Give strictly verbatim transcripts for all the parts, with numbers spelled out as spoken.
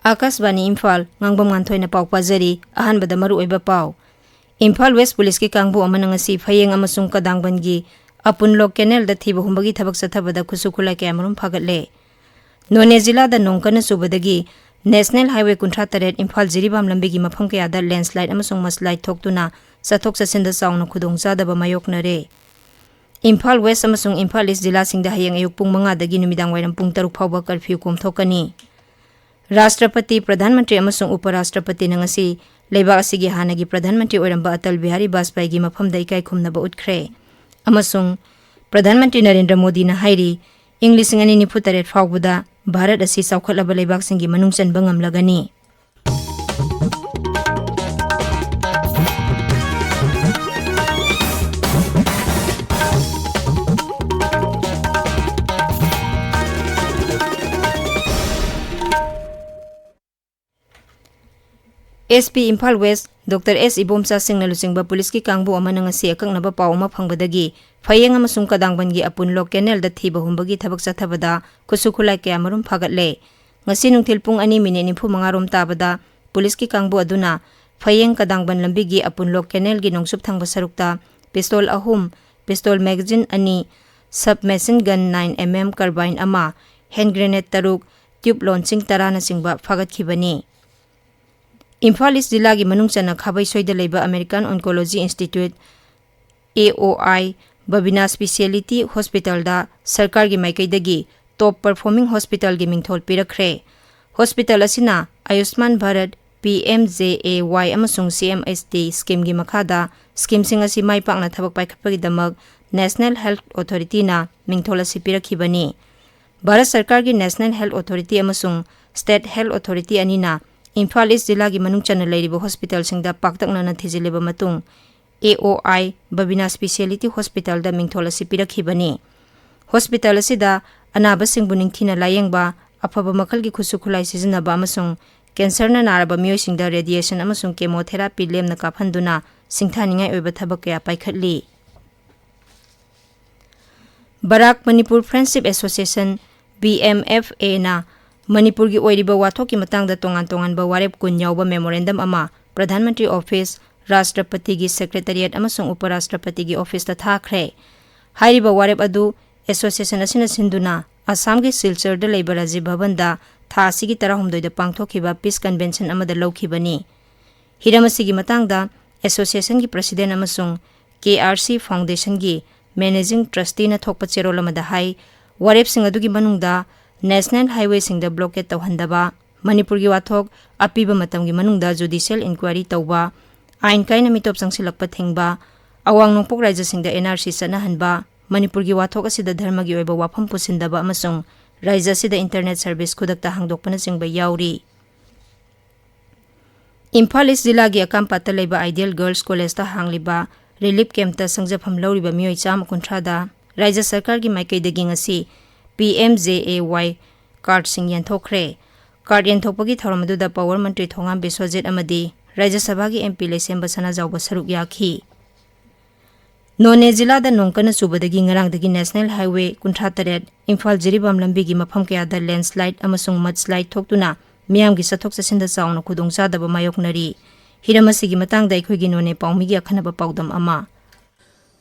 ꯑꯥꯀꯥꯁꯕꯥꯅꯤ ꯏꯝꯐꯥꯜ, ꯉꯥꯡꯕꯝ ꯉꯥꯟꯊꯣꯏꯅ ꯄꯥꯎ ꯄꯥꯖꯔꯤ꯫ ꯑꯍꯥꯟꯕꯗ ꯃꯔꯨꯑꯣꯏꯕ ꯄꯥꯎ꯫ ꯏꯝꯐꯥꯜ ꯋꯦꯁ ꯄꯨꯂꯤꯁꯀꯤ ꯀꯥꯡꯕꯨ ꯑꯃꯅ ꯉꯁꯤ ꯐꯌꯦꯡ ꯑꯃꯁꯨꯡ ꯀꯗꯥꯡꯕꯟꯒꯤ ꯑꯄꯨꯟꯂꯣꯛ ꯀꯦꯅꯦꯜꯗ ꯊꯤꯕ ꯍꯨꯝꯕꯒꯤ ꯊꯕꯛ ꯆꯠꯊꯕꯗ ꯈꯨꯠꯁꯨ ꯈꯨꯠꯂꯥꯏ ꯀꯌꯥꯃꯔꯨꯝ ꯐꯥꯒꯠꯂꯦ꯫ ꯅꯣꯅꯦ ꯖꯤꯂꯥꯗ ꯅꯣꯡ ꯀꯟꯅ ꯆꯨꯕꯗꯒꯤ ꯅꯦꯁꯅꯦꯜ ꯍꯥꯏꯋꯦ ꯀꯨꯟꯊ꯭ꯔꯥ ꯇꯔꯦꯠ ꯏꯝꯐꯥꯜ ꯖꯤꯔꯤꯕꯥꯝ ꯂꯝꯕꯤꯒꯤ ꯃꯐꯝ ꯀꯌꯥꯗ ꯂꯦꯟꯁꯂꯥꯏꯠ ꯑꯃꯁꯨꯡ ꯃꯁꯂꯥꯏꯠ ꯊꯣꯛꯇꯨꯅ ꯆꯠꯊꯣꯛ ꯆꯠꯁꯤꯟꯗ ꯆꯥꯎꯅ ꯈꯨꯗꯣꯡꯆꯥꯗꯕ ꯃꯥꯌꯣꯛꯅꯔꯦ꯫ ꯏꯝꯐꯥꯜ ꯋꯦꯁ ꯑꯃꯁꯨꯡ ꯏꯝꯐꯥꯜ ꯏꯁ ꯖꯤꯂꯥꯁꯤꯡꯗ ꯍꯌꯦꯡ ꯑꯌꯨꯛ ꯄꯨꯡ ꯃꯉꯥꯗꯒꯤ ꯅꯨꯃꯤꯗꯥꯡ ꯋꯥꯏꯔꯝ ꯄꯨꯡ ꯇꯔꯨꯛ ꯐꯥꯎꯕ ꯀꯔꯐ꯭ꯌꯨ ꯀꯣꯝꯊꯣꯛꯀꯅꯤ꯫ ꯔꯥꯁꯇ꯭ꯔꯄꯇꯤ, ꯄ꯭ꯔꯙꯥꯟ ꯃꯟꯇ꯭ꯔꯤ ꯑꯃꯁꯨꯡ ꯎꯄ ꯔꯥꯁꯇ꯭ꯔꯄꯇꯤꯅ ꯉꯁꯤ ꯂꯩꯕꯥꯛ ꯑꯁꯤꯒꯤ ꯍꯥꯟꯅꯒꯤ ꯄ꯭ꯔꯙꯥꯟ ꯃꯟꯇ꯭ꯔꯤ ꯑꯣꯏꯔꯝꯕ ꯑꯇꯜ ꯕꯤꯍꯥꯔꯤ ꯕꯥꯖꯄꯥꯏꯒꯤ ꯃꯐꯝꯗ ꯏꯀꯥꯏ ꯈꯨꯝꯅꯕ ꯎꯠꯈ꯭ꯔꯦ꯫ ꯑꯃꯁꯨꯡ ꯄ꯭ꯔꯙꯥꯟ ꯃꯟꯇ꯭ꯔꯤ ꯅꯔꯦꯟꯗ꯭ꯔ ꯃꯣꯗꯤꯅ ꯍꯥꯏꯔꯤ, ꯏꯪ ꯂꯤꯁꯤꯡ ꯑꯅꯤ ꯅꯤꯐꯨ ꯇꯔꯦꯠ ꯐꯥꯎꯕꯗ ꯚꯥꯔꯠ ꯑꯁꯤ ꯆꯥꯎꯈꯠꯂꯕ ꯂꯩꯕꯥꯛꯁꯤꯡꯒꯤ ꯃꯅꯨꯡ ꯆꯟꯕ ꯉꯝꯂꯒꯅꯤ꯫ S P Imphal west doctor S Ibomcha ꯁꯤꯡꯅ ꯂꯨꯆꯤꯡꯕ ꯄꯨꯂꯤꯁꯀꯤ ꯀꯥꯡꯕꯨ ꯑꯃꯅ ꯉꯁꯤ ꯑꯀꯛꯅꯕ ꯄꯥꯎ ꯑꯃ ꯐꯪꯕꯗꯒꯤ ꯐꯌꯦꯡ ꯑꯃꯁꯨꯡ ꯀꯗꯥꯡꯕꯟꯒꯤ ꯑꯄꯨꯟꯂꯣꯛ ꯀꯦꯅꯦꯜꯗ ꯊꯤꯕ ꯍꯨꯝꯕꯒꯤ ꯊꯕꯛ ꯆꯠꯊꯕꯗ ꯈꯨꯠꯁꯨ ꯈꯨꯠꯂꯥꯏ ꯀꯌꯥꯃꯔꯨꯝ ꯐꯥꯒꯠꯂꯦ꯫ ꯉꯁꯤ ꯅꯨꯡꯊꯤꯜ ꯄꯨꯡ ꯑꯅꯤ ꯃꯤꯅꯤꯠ ꯅꯤꯐꯨ ꯃꯉꯥ ꯔꯣꯝ ꯇꯥꯕꯗ ꯄꯨꯂꯤꯁꯀꯤ ꯀꯥꯡꯕꯨ ꯑꯗꯨꯅ ꯐꯌꯦꯡ ꯀꯗꯥꯡꯕꯟ ꯂꯝꯕꯤꯒꯤ ꯑꯄꯨꯟꯂꯣꯛ ꯀꯦꯅꯦꯜꯒꯤ ꯅꯣꯡꯆꯨꯞ ꯊꯪꯕ ꯁꯔꯨꯛꯇ ꯄꯤꯁꯇꯣꯜ ꯑꯍꯨꯝ, ꯄꯤꯁꯇꯣꯜ ꯃꯦꯒꯥꯖꯤꯟ ꯑꯅꯤ, sub machine gun nine M M carbine ꯑꯃ, ꯍꯦꯟ ꯒ꯭ꯔꯦꯅꯦꯗ ꯇꯔꯨꯛ, ꯇ꯭ꯌꯨꯕ ꯂꯣꯟꯆꯤꯡ ꯇꯔꯥꯅꯆꯤꯡꯕ ꯐꯥꯒꯠꯈꯤꯕꯅꯤ꯫ ꯏꯝꯐꯥꯜ ꯏꯁ ꯖꯤꯂꯥꯒꯤ ꯃꯅꯨꯡ ꯆꯟꯅ ꯈꯥꯕꯩꯁꯣꯏꯗ ꯂꯩꯕ ꯑꯃꯦꯔꯤꯀꯥꯟ ꯑꯣꯟꯀꯣꯂꯣꯖꯤ ꯏꯟꯁꯇꯤꯇ꯭ꯌꯨꯠ, ꯑꯦ ꯑꯣ ꯑꯥꯏ, ꯕꯕꯤꯅꯥ ꯁ꯭ꯄꯤꯁꯤꯌꯦꯂꯤꯇꯤ ꯍꯣꯁꯄꯤꯇꯥꯜꯗ ꯁꯔꯀꯥꯔꯒꯤ ꯃꯥꯏꯀꯩꯗꯒꯤ ꯇꯣꯞ ꯄꯔꯐꯣꯔꯃꯤꯡ ꯍꯣꯁꯄꯤꯇꯥꯜꯒꯤ ꯃꯤꯡꯊꯣꯜ ꯄꯤꯔꯛꯈ꯭ꯔꯦ꯫ ꯍꯣꯁꯄꯤꯇꯥꯜ ꯑꯁꯤꯅ ꯑꯌꯨꯁꯃꯥꯟ ꯚꯥꯔꯠ, ꯄꯤ ꯑꯦꯝ ꯖꯦ ꯑꯦ ꯋꯥꯏ ꯑꯃꯁꯨꯡ ꯁꯤ ꯑꯦꯝ ꯑꯩꯆ ꯗꯤ ꯁ꯭ꯀꯤꯝꯒꯤ ꯃꯈꯥꯗ ꯁ꯭ꯀꯤꯝꯁꯤꯡ ꯑꯁꯤ ꯃꯥꯏ ꯄꯥꯛꯅ ꯊꯕꯛ ꯄꯥꯏꯈꯠꯄꯒꯤꯗꯃꯛ ꯅꯦꯁꯅꯦꯜ ꯍꯦꯜꯊ ꯑꯣꯊꯣꯔꯤꯇꯤꯅ ꯃꯤꯡꯊꯣꯜ ꯑꯁꯤ ꯄꯤꯔꯛꯈꯤꯕꯅꯤ꯫ ꯚꯥꯔꯠ ꯁꯔꯀꯥꯔꯒꯤ ꯅꯦꯁꯅꯦꯜ ꯍꯦꯜꯊ ꯑꯣꯊꯣꯔꯤꯇꯤ ꯑꯃꯁꯨꯡ ꯁ꯭ꯇꯦꯠ ꯍꯦꯜꯊ ꯑꯣꯊꯣꯔꯤꯇꯤ ꯑꯅꯤꯅ ꯏꯝꯐꯥꯜ ꯏꯁ ꯖꯤꯂꯥꯒꯤ ꯃꯅꯨꯡ ꯆꯟꯅ ꯂꯩꯔꯤꯕ ꯍꯣꯁꯄꯤꯇꯥꯜꯁꯤꯡꯗ ꯄꯥꯛꯇꯛꯅꯅ ꯊꯤꯖꯤꯜꯂꯕ ꯃꯇꯨꯡ, ꯑꯦ ꯑꯣ ꯑꯥꯏ ꯕꯕꯤꯅꯥ ꯁ꯭ꯄꯤꯁꯤꯌꯦꯂꯤꯇꯤ ꯍꯣꯁꯄꯤꯇꯥꯜꯗ ꯃꯤꯡꯊꯣꯜ ꯑꯁꯤ ꯄꯤꯔꯛꯈꯤꯕꯅꯤ꯫ ꯍꯣꯁꯄꯤꯇꯥꯜ ꯑꯁꯤꯗ ꯑꯅꯥꯕꯁꯤꯡꯕꯨ ꯅꯤꯡꯊꯤꯅ ꯂꯥꯌꯦꯡꯕ, ꯑꯐꯕ ꯃꯈꯜꯒꯤ ꯈꯨꯠꯁꯨ ꯈꯨꯠꯂꯥꯏ ꯁꯤꯖꯤꯟꯅꯕ ꯑꯃꯁꯨꯡ ꯀꯦꯟꯁꯔꯅ ꯅꯥꯔꯕ ꯃꯤꯑꯣꯏꯁꯤꯡꯗ ꯔꯦꯗꯤꯌꯦꯁꯟ ꯑꯃꯁꯨꯡ ꯀꯦꯃꯣꯊꯦꯔꯥꯄꯤ ꯂꯦꯝꯅ ꯀꯥꯞꯍꯟꯗꯨꯅ ꯁꯤꯡꯊꯥꯅꯤꯡꯉꯥꯏ ꯑꯣꯏꯕ ꯊꯕꯛ ꯀꯌꯥ ꯄꯥꯏꯈꯠꯂꯤ꯫ Barak Manipur friendship association, B M F ꯑꯦꯅ ꯃꯅꯤꯄꯨꯔꯒꯤ ꯑꯣꯏꯔꯤꯕ ꯋꯥꯊꯣꯛꯀꯤ ꯃꯇꯥꯡꯗ ꯇꯣꯉꯥꯟ ꯇꯣꯉꯥꯟꯕ ꯋꯥꯔꯦꯞ ꯀꯨꯟ ꯌꯥꯎꯕ memorandum ꯑꯃ ꯄ꯭ꯔꯙꯥꯟ ꯃꯟꯇ꯭ꯔꯤ ꯑꯣꯐꯤꯁ, ꯔꯥꯁꯇ꯭ꯔꯄꯇꯤꯒꯤ ꯁꯦꯀ꯭ꯔꯦꯇꯔꯤꯌꯦꯠ ꯑꯃꯁꯨꯡ ꯎꯄ ꯔꯥꯁꯇ꯭ꯔꯄꯇꯤꯒꯤ ꯑꯣꯐꯤꯁꯇ ꯊꯥꯈ꯭ꯔꯦ꯫ ꯍꯥꯏꯔꯤꯕ ꯋꯥꯔꯦꯞ ꯑꯗꯨ association ꯑꯁꯤꯅ ꯁꯤꯟꯗꯨꯅ ꯑꯁꯥꯝꯒꯤ ꯁꯤꯜꯆꯔꯗ ꯂꯩꯕ ꯔꯥꯖꯤꯕ ꯚꯕꯟꯗ ꯊꯥ ꯑꯁꯤꯒꯤ ꯇꯔꯥꯍꯨꯝꯗꯣꯏꯗ ꯄꯥꯡꯊꯣꯛꯈꯤꯕ peace convention ꯑꯃꯗ ꯂꯧꯈꯤꯕꯅꯤ꯫ ꯍꯤꯔꯝ ꯑꯁꯤꯒꯤ ꯃꯇꯥꯡꯗ associationꯒꯤ president ꯑꯃꯁꯨꯡ K R C foundationꯒꯤ managing trusteeꯅ ꯊꯣꯛꯄ ꯆꯦꯔꯣꯜ ꯑꯃꯗ ꯍꯥꯏ, ꯋꯥꯔꯦꯞꯁꯤꯡ ꯑꯗꯨꯒꯤ ꯃꯅꯨꯡꯗ national highwayꯁꯤꯡꯗ blockade ꯇꯧꯍꯟꯗꯕ, ꯃꯅꯤꯄꯨꯔꯒꯤ ꯋꯥꯊꯣꯛ ꯑꯄꯤꯕ ꯃꯇꯝꯒꯤ ꯃꯅꯨꯡꯗ judicial inquiry ꯇꯧꯕ, ꯑꯥꯏꯟ ꯀꯥꯏꯅ ꯃꯤꯇꯣꯞ ꯆꯪꯁꯤꯜꯂꯛꯄ ꯊꯤꯡꯕ, ꯑꯋꯥꯡ ꯅꯣꯡꯄꯣꯛ ꯔꯥꯖ꯭ꯌꯁꯤꯡꯗ N R C ꯆꯠꯅꯍꯟꯕ, ꯃꯅꯤꯄꯨꯔꯒꯤ ꯋꯥꯊꯣꯛ ꯑꯁꯤꯗ ꯙꯔꯃꯒꯤ ꯑꯣꯏꯕ ꯋꯥꯐꯝ ꯄꯨꯁꯤꯟꯗꯕ ꯑꯃꯁꯨꯡ ꯔꯥꯖ꯭ꯌ ꯑꯁꯤꯗ internet service ꯈꯨꯗꯛꯇ ꯍꯥꯡꯗꯣꯛꯄꯅꯆꯤꯡꯕ ꯌꯥꯎꯔꯤ꯫ ꯏꯝꯐꯥꯜ ꯏꯁ ꯖꯤꯂꯥꯒꯤ ꯑꯀꯥꯝꯄꯥꯠꯇ ꯂꯩꯕ Ideal Girls Collegeꯇ ꯍꯥꯡꯂꯤꯕ relief campꯇ ꯁꯪꯖꯐꯝ ꯂꯧꯔꯤꯕ ꯃꯤꯑꯣꯏ ꯆꯥꯝꯃ ꯀꯨꯟꯊ꯭ꯔꯥꯗ ꯔꯥꯖ꯭ꯌ ꯁꯔꯀꯥꯔꯒꯤ ꯃꯥꯏꯀꯩꯗꯒꯤ ꯉꯁꯤ P M J A Y cardꯁꯤꯡ ꯌꯦꯟꯊꯣꯛꯈ꯭ꯔꯦ꯫ Card ꯌꯦꯟꯊꯣꯛꯄꯒꯤ ꯊꯧꯔꯝ ꯑꯗꯨꯗ power ꯃꯟꯇ꯭ꯔꯤ ꯊꯣꯉꯥꯝ ꯕꯤꯁ꯭ꯋꯖꯤꯠ ꯑꯃꯗꯤ ꯔꯥꯖ꯭ꯌ ꯁꯚꯥꯒꯤ M P ꯂꯩꯁꯦꯝꯕ ꯁꯅꯥꯖꯥꯎꯕ ꯁꯔꯨꯛ ꯌꯥꯈꯤ꯫ ꯅꯣꯅꯦ ꯖꯤꯂꯥꯗ ꯅꯣꯡ ꯀꯟꯅ ꯆꯨꯕꯗꯒꯤ ꯉꯔꯥꯡꯗꯒꯤ National Highway ꯀꯨꯟꯊ꯭ꯔꯥ ꯇꯔꯦꯠ ꯏꯝꯐꯥꯜ ꯖꯤꯔꯤꯕꯥꯝ ꯂꯝꯕꯤꯒꯤ ꯃꯐꯝ ꯀꯌꯥꯗ landslide ꯑꯃꯁꯨꯡ mudslide ꯊꯣꯛꯇꯨꯅ ꯃꯤꯌꯥꯝꯒꯤ ꯆꯠꯊꯣꯛ ꯆꯠꯁꯤꯟꯗ ꯆꯥꯎꯅ ꯈꯨꯗꯣꯡꯆꯥꯗꯕ ꯃꯥꯌꯣꯛꯅꯔꯤ꯫ ꯍꯤꯔꯝ ꯑꯁꯤꯒꯤ ꯃꯇꯥꯡꯗ ꯑꯩꯈꯣꯏꯒꯤ ꯅꯣꯅꯦ ꯄꯥꯎꯃꯤꯒꯤ ꯑꯈꯟꯅꯕ ꯄꯥꯎꯗꯝ ꯑꯃ꯫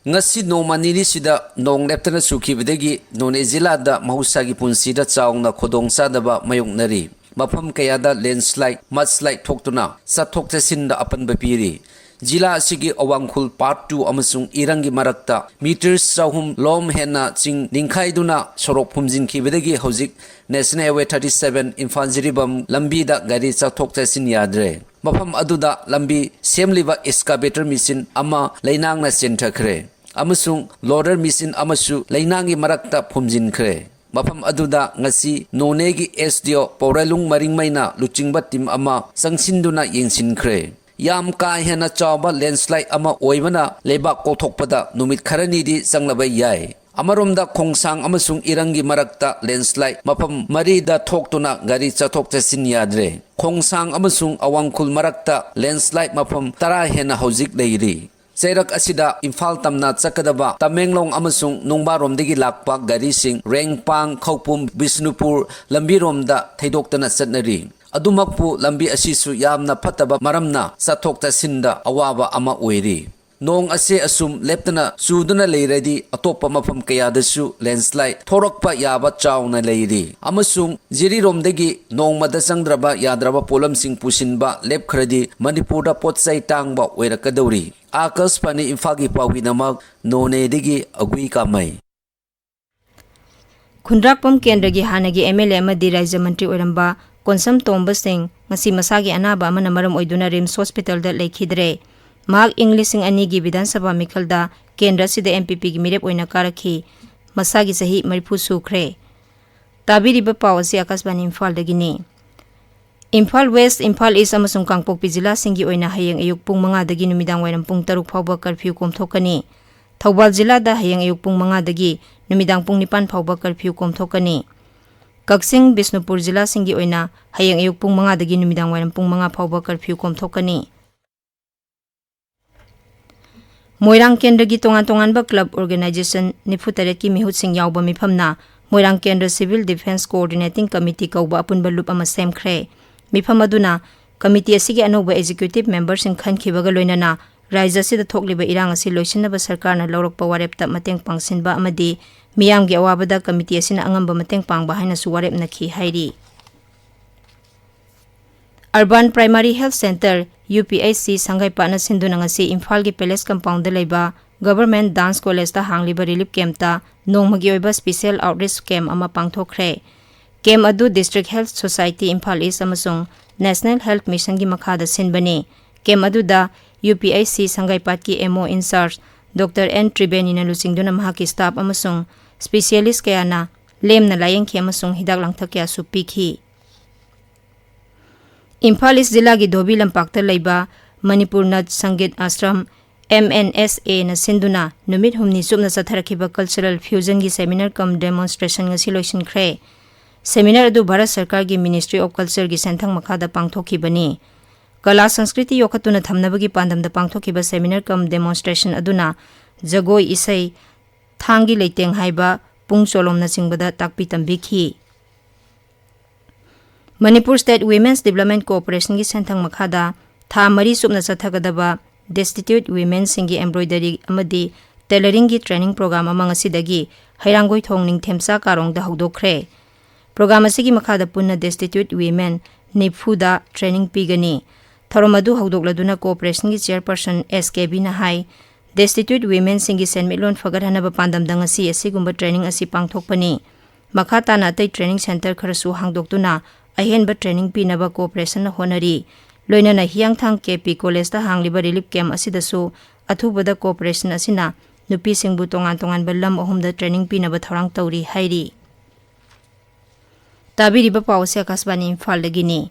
ꯉꯁꯤ ꯅꯣꯡꯃ ꯅꯤꯅꯤꯁꯤꯗ ꯅꯣꯡ ꯂꯦꯞꯇꯅ ꯆꯨꯈꯤꯕꯗꯒꯤ ꯅꯣꯅꯦ ꯖꯤꯂꯥꯗ ꯃꯍꯧꯁꯥꯒꯤ ꯄꯨꯟꯁꯤꯗ ꯆꯥꯎꯅ ꯈꯨꯗꯣꯡꯆꯥꯗꯕ ꯃꯥꯌꯣꯛꯅꯔꯤ꯫ ꯃꯐꯝ ꯀꯌꯥꯗ landslide, mudslide ꯊꯣꯛꯇꯨꯅ ꯆꯠꯊꯣꯛ ꯆꯠꯁꯤꯟꯗ ꯑꯄꯟꯕ ꯄꯤꯔꯤ꯫ ꯖꯤꯂꯥ ꯑꯁꯤꯒꯤ ꯑꯋꯥꯡꯈꯨꯜ Part two ꯑꯃꯁꯨꯡ ꯏꯔꯪꯒꯤ ꯃꯔꯛꯇ meters ꯆꯍꯨꯝ ꯂꯣꯝ ꯍꯦꯟꯅ ꯆꯤꯡ ꯅꯤꯡꯈꯥꯏꯗꯨꯅ ꯁꯣꯔꯣꯛ ꯐꯨꯝꯖꯤꯟꯈꯤꯕꯗꯒꯤ ꯍꯧꯖꯤꯛ National Highway thirty seven Imphal Jiribam ꯂꯝꯕꯤꯗ ꯒꯥꯔꯤ ꯆꯠꯊꯣꯛ ꯆꯠꯁꯤꯟ ꯌꯥꯗ꯭ꯔꯦ꯫ ꯃꯐꯝ ꯑꯗꯨꯗ ꯂꯝꯕꯤ ꯁꯦꯝꯂꯤꯕ excavator machine ꯑꯃ ꯂꯩꯅꯥꯡꯅ ꯆꯦꯟꯊꯈ꯭ꯔꯦ ꯑꯃꯁꯨꯡ loader machine ꯑꯃꯁꯨ ꯂꯩꯅꯥꯡꯒꯤ ꯃꯔꯛꯇ ꯐꯨꯝꯖꯤꯟꯈ꯭ꯔꯦ꯫ ꯃꯐꯝ ꯑꯗꯨꯗ ꯉꯁꯤ ꯅꯣꯅꯦꯒꯤ S D O ꯄꯧꯔꯦꯂꯨꯡ ꯃꯔꯤꯡꯃꯩꯅ ꯂꯨꯆꯤꯡꯕ team ꯑꯃ ꯆꯪꯁꯤꯟꯗꯨꯅ ꯌꯦꯡꯁꯤꯟꯈ꯭ꯔꯦ꯫ ꯌꯥꯝ ꯀꯥ ꯍꯦꯟꯅ ꯆꯥꯎꯕ landslide ꯑꯃ ꯑꯣꯏꯕꯅ ꯂꯩꯕꯥꯛ ꯀꯣꯛꯊꯣꯛꯄꯗ ꯅꯨꯃꯤꯠ ꯈꯔꯅꯤꯗꯤ ꯆꯪꯂꯕ ꯌꯥꯏ꯫ ꯑꯃꯔꯣꯝꯗ ꯈꯣꯡꯁꯥꯡ ꯑꯃꯁꯨꯡ ꯏꯔꯪꯒꯤ ꯃꯔꯛꯇ landslide ꯃꯐꯝ ꯃꯔꯤꯗ ꯊꯣꯛꯇꯨꯅ ꯒꯥꯔꯤ ꯆꯠꯊꯣꯛ ꯆꯠꯁꯤꯟ ꯌꯥꯗ꯭ꯔꯦ꯫ ꯈꯣꯡꯁꯥꯡ ꯑꯃꯁꯨꯡ ꯑꯋꯥꯡꯈꯨꯜ ꯃꯔꯛꯇ landslide ꯃꯐꯝ ꯇꯔꯥ ꯍꯦꯟꯅ ꯍꯧꯖꯤꯛ ꯂꯩꯔꯤ꯫ ꯆꯩꯔꯛ ꯑꯁꯤꯗ ꯏꯝꯐꯥꯜ ꯇꯝꯅ ꯆꯠꯀꯗꯕ ꯇꯃꯦꯡꯂꯣꯡ ꯑꯃꯁꯨꯡ ꯅꯨꯡꯕꯥꯔꯣꯝꯗꯒꯤ ꯂꯥꯛꯄ ꯒꯥꯔꯤꯁꯤꯡ ꯔꯦꯡꯄꯥꯡ, ꯈꯧꯄꯨꯝ, ꯕꯤꯁꯅꯨꯄꯨꯔ ꯂꯝꯕꯤꯔꯣꯝꯗ ꯊꯩꯗꯣꯛꯇꯅ ꯆꯠꯅꯔꯤ꯫ ꯑꯗꯨꯃꯛꯄꯨ ꯂꯝꯕꯤ ꯑꯁꯤꯁꯨ ꯌꯥꯝꯅ ꯐꯠꯇꯕ ꯃꯔꯝꯅ ꯆꯠꯊꯣꯛ ꯆꯠꯁꯤꯟꯗ ꯑꯋꯥꯕ ꯑꯃ ꯑꯣꯏꯔꯤ꯫ ꯅꯣꯡ ꯑꯁꯤ ꯑꯁꯨꯝ ꯂꯦꯞꯇꯅ ꯆꯨꯗꯨꯅ ꯂꯩꯔꯗꯤ ꯑꯇꯣꯞꯄ ꯃꯐꯝ ꯀꯌꯥꯗꯁꯨ ꯂꯦꯟꯁꯂꯥꯏꯠ ꯊꯣꯔꯛꯄ ꯌꯥꯕ ꯆꯥꯎꯅ ꯂꯩꯔꯤ ꯑꯃꯁꯨꯡ ꯖꯤꯔꯤꯔꯣꯝꯗꯒꯤ ꯅꯣꯡꯃꯗ ꯆꯪꯗ꯭ꯔꯕ ꯌꯥꯗ꯭ꯔꯕ ꯄꯣꯠꯂꯝꯁꯤꯡ ꯄꯨꯁꯤꯟꯕ ꯂꯦꯞꯈ꯭ꯔꯗꯤ ꯃꯅꯤꯄꯨꯔꯗ ꯄꯣꯠ ꯆꯩ ꯇꯥꯡꯕ ꯑꯣꯏꯔꯛꯀꯗꯧꯔꯤ꯫ ꯑꯥꯀꯥꯁꯕꯥꯅꯤ ꯏꯝꯐꯥꯜꯒꯤ ꯄꯥꯎꯃꯤꯗꯃꯛ ꯅꯣꯅꯦꯗꯒꯤ ꯑꯒꯨꯏ ꯀꯥꯃꯩ꯫ ꯈꯨꯟꯗ꯭ꯔꯥꯛꯄꯝ ꯀꯦꯟꯗ꯭ꯔꯒꯤ ꯍꯥꯟꯅꯒꯤ ꯑꯦꯝ ꯑꯦꯜ ꯑꯦ ꯑꯃꯗꯤ ꯔꯥꯖ꯭ꯌ ꯃꯟꯇ꯭ꯔꯤ ꯑꯣꯏꯔꯝꯕ ꯀꯣꯟꯁꯝ ꯇꯣꯝꯕ ꯁꯤꯡ ꯉꯁꯤ ꯃꯁꯥꯒꯤ ꯑꯅꯥꯕ ꯑꯃꯅ ꯃꯔꯝ ꯑꯣꯏꯗꯨꯅ ꯔꯤꯝꯁ ꯍꯣꯁꯄꯤꯇꯥꯜꯗ ꯂꯩꯈꯤꯗ꯭ꯔꯦ꯫ ꯃꯍꯥꯛ ꯏꯪ ꯂꯤꯁꯤꯡ ꯑꯅꯤꯒꯤ ꯕꯤꯙꯥꯟ ꯁꯚꯥ ꯃꯤꯈꯜꯗ ꯀꯦꯟꯗ꯭ꯔ ꯑꯁꯤꯗ ꯑꯦꯝ ꯄꯤ ꯄꯤꯒꯤ ꯃꯤꯔꯦꯞ ꯑꯣꯏꯅ ꯀꯥꯔꯛꯈꯤ꯫ ꯃꯁꯥꯒꯤ ꯆꯍꯤ ꯃꯔꯤꯐꯨ ꯁꯨꯈ꯭ꯔꯦ꯫ ꯇꯥꯕꯤꯔꯤꯕ ꯄꯥꯎ ꯑꯁꯤ ꯑꯥꯀꯥꯁꯕꯥꯅꯤ ꯏꯝꯐꯥꯜꯗꯒꯤꯅꯤ꯫ ꯏꯝꯐꯥꯜ ꯋꯦꯁ, ꯏꯝꯐꯥꯜ ꯏꯁ ꯑꯃꯁꯨꯡ ꯀꯥꯡꯄꯣꯛꯄꯤ ꯖꯤꯂꯥꯁꯤꯡꯒꯤ ꯑꯣꯏꯅ ꯍꯌꯦꯡ ꯑꯌꯨꯛ ꯄꯨꯡ ꯃꯉꯥꯗꯒꯤ ꯅꯨꯃꯤꯗꯥꯡ ꯋꯥꯏꯔꯝ ꯄꯨꯡ ꯇꯔꯨꯛ ꯐꯥꯎꯕ ꯀꯔꯐ꯭ꯌꯨ ꯀꯣꯝꯊꯣꯛꯀꯅꯤ꯫ ꯊꯧꯕꯥꯜ ꯖꯤꯂꯥꯗ ꯍꯌꯦꯡ ꯑꯌꯨꯛ ꯄꯨꯡ ꯃꯉꯥꯗꯒꯤ ꯅꯨꯃꯤꯗꯥꯡ ꯄꯨꯡ ꯅꯤꯄꯥꯟ ꯐꯥꯎꯕ ꯀꯔꯐ꯭ꯌꯨ ꯀꯣꯝꯊꯣꯛꯀꯅꯤ꯫ ꯀꯛꯆꯤꯡ, ꯕꯤꯁꯅꯨꯄꯨꯔ ꯖꯤꯂꯥꯁꯤꯡꯒꯤ ꯑꯣꯏꯅ ꯍꯌꯦꯡ ꯑꯌꯨꯛ ꯄꯨꯡ ꯃꯉꯥꯗꯒꯤ ꯅꯨꯃꯤꯗꯥꯡ ꯋꯥꯏꯔꯝ ꯄꯨꯡ ꯃꯉꯥ ꯐꯥꯎꯕ ꯀꯔꯐ꯭ꯌꯨ ꯀꯣꯝꯊꯣꯛꯀꯅꯤ꯫ ꯃꯣꯏꯔꯥꯡ ꯀꯦꯟꯗ꯭ꯔꯒꯤ ꯇꯣꯉꯥꯟ ꯇꯣꯉꯥꯟꯕ ꯀ꯭ꯂꯕ ꯑꯣꯔꯒꯅꯥꯏꯖꯦꯁꯟ ꯅꯤꯐꯨ ꯇꯔꯦꯠꯀꯤ ꯃꯤꯍꯨꯠꯁꯤꯡ ꯌꯥꯎꯕ ꯃꯤꯐꯝꯅ ꯃꯣꯏꯔꯥꯡ ꯀꯦꯟꯗ꯭ꯔ ꯁꯤꯚꯤꯜ ꯗꯤꯐꯦꯟꯁ ꯀꯣꯑꯣꯔꯗꯤꯅꯦꯇꯤꯡ ꯀꯃꯤꯇꯤ ꯀꯧꯕ ꯑꯄꯨꯟꯕ ꯂꯨꯞ ꯑꯃ ꯁꯦꯝꯈ꯭ꯔꯦ꯫ ꯃꯤꯐꯝ ꯑꯗꯨꯅ ꯀꯃꯤꯇꯤ ꯑꯁꯤꯒꯤ ꯑꯅꯧꯕ ꯑꯦꯛꯖꯤꯀ꯭ꯌꯨꯇꯤꯚ ꯃꯦꯝꯕꯔꯁꯤꯡ ꯈꯟꯈꯤꯕꯒ ꯂꯣꯏꯅꯅ ꯔꯥꯖ꯭ꯌ ꯑꯁꯤꯗ ꯊꯣꯛꯂꯤꯕ ꯏꯔꯥꯡ ꯑꯁꯤ ꯂꯣꯏꯁꯤꯟꯅꯕ ꯁꯔꯀꯥꯔꯅ ꯂꯧꯔꯛꯄ ꯋꯥꯔꯦꯞꯇ ꯃꯇꯦꯡ ꯄꯥꯡꯁꯤꯟꯕ ꯑꯃꯗꯤ ꯃꯤꯌꯥꯝꯒꯤ ꯑꯋꯥꯕꯗ ꯀꯃꯤꯇꯤ ꯑꯁꯤꯅ ꯑꯉꯝꯕ ꯃꯇꯦꯡ ꯄꯥꯡꯕ ꯍꯥꯏꯅꯁꯨ ꯋꯥꯔꯦꯞꯅꯈꯤ ꯍꯥꯏꯔꯤ꯫ Urban Primary Health Centre, U P H C, ꯁꯪꯒꯥꯏꯄꯥꯠꯅ ꯁꯤꯟꯗꯨꯅ ꯉꯁꯤ ꯏꯝꯐꯥꯜꯒꯤ ꯄꯦꯂꯦꯁ ꯀꯝꯄꯥꯎꯟꯗ ꯂꯩꯕ ꯒꯚꯔꯟꯃꯦꯟꯠ ꯗꯥꯟꯁ ꯀꯣꯂꯦꯖꯇ ꯍꯥꯡꯂꯤꯕ ꯔꯤꯂꯤꯐ ꯀꯦꯝꯞꯇ ꯅꯣꯡꯃꯒꯤ ꯑꯣꯏꯕ ꯁ꯭ꯄꯦꯁꯤꯌꯦꯜ ꯑꯥꯎꯠꯔꯤꯆ ꯀꯦꯝꯞ ꯑꯃ ꯄꯥꯡꯊꯣꯛꯈ꯭ꯔꯦ꯫ ꯀꯦꯝꯞ ꯑꯗꯨ district health society Imphal east ꯑꯃꯁꯨꯡ ꯅꯦꯁꯅꯦꯜ ꯍꯦꯜꯊ ꯃꯤꯁꯟꯒꯤ ꯃꯈꯥꯗ ꯁꯤꯟꯕꯅꯤ꯫ ꯀꯦꯝꯞ ꯑꯗꯨꯗ ꯌꯨ ꯄꯤ ꯑꯩꯆ ꯁꯤ ꯁꯪꯒꯥꯏꯄꯥꯠꯀꯤ M O in charge doctor N ꯇ꯭ꯔꯤꯕꯦꯅꯤꯅ ꯂꯨꯆꯤꯡꯗꯨꯅ ꯃꯍꯥꯛꯀꯤ ꯁ꯭ꯇꯥꯐ ꯑꯃꯁꯨꯡ ꯁ꯭ꯄꯦꯁꯤꯌꯦꯂꯤꯁ ꯀꯌꯥꯅ ꯂꯦꯝꯅ ꯂꯥꯌꯦꯡꯈꯤ ꯑꯃꯁꯨꯡ ꯍꯤꯗꯥꯛ ꯂꯥꯡꯊꯛ ꯀꯌꯥꯁꯨ ꯄꯤꯈꯤ꯫ ꯏꯝꯐꯥꯜ ꯏꯁ ꯖꯤꯂꯥꯒꯤ ꯙꯣꯕꯤ ꯂꯝꯄꯥꯛꯇ ꯂꯩꯕ ꯃꯅꯤꯄꯨꯔ ꯅꯠ ꯁꯪꯒꯤꯠ ꯑꯥꯁ꯭ꯔꯝ, ꯑꯦꯝ ꯑꯦꯟ ꯑꯦꯁ ꯑꯦꯅ ꯁꯤꯟꯗꯨꯅ ꯅꯨꯃꯤꯠ ꯍꯨꯝꯅꯤ ꯆꯨꯞꯅ ꯆꯠꯊꯔꯛꯈꯤꯕ ꯀꯜꯆꯔꯦꯜ ꯐ꯭ꯌꯨꯖꯟꯒꯤ ꯁꯦꯃꯤꯅꯥꯔ ꯀꯝ ꯗꯦꯃꯣꯟꯁꯇ꯭ꯔꯦꯁꯟ ꯉꯁꯤ ꯂꯣꯏꯁꯤꯟꯈ꯭ꯔꯦ꯫ ꯁꯦꯃꯤꯅꯥꯔ ꯑꯗꯨ ꯚꯥꯔꯠ ꯁꯔꯀꯥꯔꯒꯤ ꯃꯤꯅꯤꯁꯇ꯭ꯔꯤ ꯑꯣꯐ ꯀꯜꯆꯔꯒꯤ ꯁꯦꯟꯊꯪ ꯃꯈꯥꯗ ꯄꯥꯡꯊꯣꯛꯈꯤꯕꯅꯤ꯫ ꯀꯂꯥ ꯁꯪꯁꯀ꯭ꯔꯤꯇꯤ ꯌꯣꯛꯈꯠꯇꯨꯅ ꯊꯝꯅꯕꯒꯤ ꯄꯥꯟꯗꯝꯗ ꯄꯥꯡꯊꯣꯛꯈꯤꯕ seminar cum demonstration ꯑꯗꯨꯅ ꯖꯒꯣꯏ, ꯏꯁꯩ, ꯊꯥꯡꯒꯤ ꯂꯩꯇꯦꯡ ꯍꯥꯏꯕ, ꯄꯨꯡ ꯆꯣꯂꯣꯝꯅꯆꯤꯡꯕꯗ ꯇꯥꯛꯄꯤ ꯇꯝꯕꯤꯈꯤ꯫ ꯃꯅꯤꯄꯨꯔ State Women's Development Corporationꯒꯤ ꯁꯦꯟꯊꯪ ꯃꯈꯥꯗ ꯊꯥ ꯃꯔꯤ ꯆꯨꯞꯅ ꯆꯠꯊꯒꯗꯕ destitute womenꯁꯤꯡꯒꯤ embroidery ꯑꯃꯗꯤ tailoringꯒꯤ training program ꯑꯃ ꯉꯁꯤꯗꯒꯤ ꯍꯩꯔꯥꯡꯒꯣꯏꯊꯣꯡ ꯅꯤꯡꯊꯦꯝꯆꯥ ꯀꯥꯔꯣꯡꯗ ꯍꯧꯗꯣꯛꯈ꯭ꯔꯦ꯫ Program ꯑꯁꯤꯒꯤ ꯃꯈꯥꯗ ꯄꯨꯟꯅ destitute women ꯅꯤꯐꯨꯗ training ꯄꯤꯒꯅꯤ꯫ ꯊꯧꯔꯝ ꯑꯗꯨ ꯍꯧꯗꯣꯛꯂꯗꯨꯅ corporationꯒꯤ chairperson S K Bꯅ ꯍꯥꯏ, destitute womenꯁꯤꯡꯒꯤ ꯁꯦꯟꯃꯤꯠꯂꯣꯟ ꯐꯒꯠꯍꯟꯅꯕ ꯄꯥꯟꯗꯝꯗ ꯉꯁꯤ ꯑꯁꯤꯒꯨꯝꯕ training ꯑꯁꯤ ꯄꯥꯡꯊꯣꯛꯄꯅꯤ꯫ ꯃꯈꯥ ꯇꯥꯅ ꯑꯇꯩ training centre ꯈꯔꯁꯨ ꯍꯥꯡꯗꯣꯛꯇꯨꯅ ꯑꯍꯦꯟꯕ training ꯄꯤꯅꯕ corporationꯅ ꯍꯣꯠꯅꯔꯤ꯫ ꯂꯣꯏꯅꯅ ꯍꯤꯌꯥꯡꯊꯥꯡ K P Collegeꯇ ꯍꯥꯡꯂꯤꯕ relief camp ꯑꯁꯤꯗꯁꯨ ꯑꯊꯨꯕꯗ corporation ꯑꯁꯤꯅ ꯅꯨꯄꯤꯁꯤꯡꯕꯨ ꯇꯣꯉꯥꯟ ꯇꯣꯉꯥꯟꯕ ꯂꯝ ꯑꯍꯨꯝꯗ training ꯄꯤꯅꯕ ꯊꯧꯔꯥꯡ ꯇꯧꯔꯤ ꯍꯥꯏꯔꯤ꯫ ꯇꯥꯕꯤꯔꯤꯕ ꯄꯥꯎ ꯑꯁꯤ ꯑꯀꯥꯁꯕꯥꯅꯤ ꯏꯝꯐꯥꯜꯗꯒꯤꯅꯤ꯫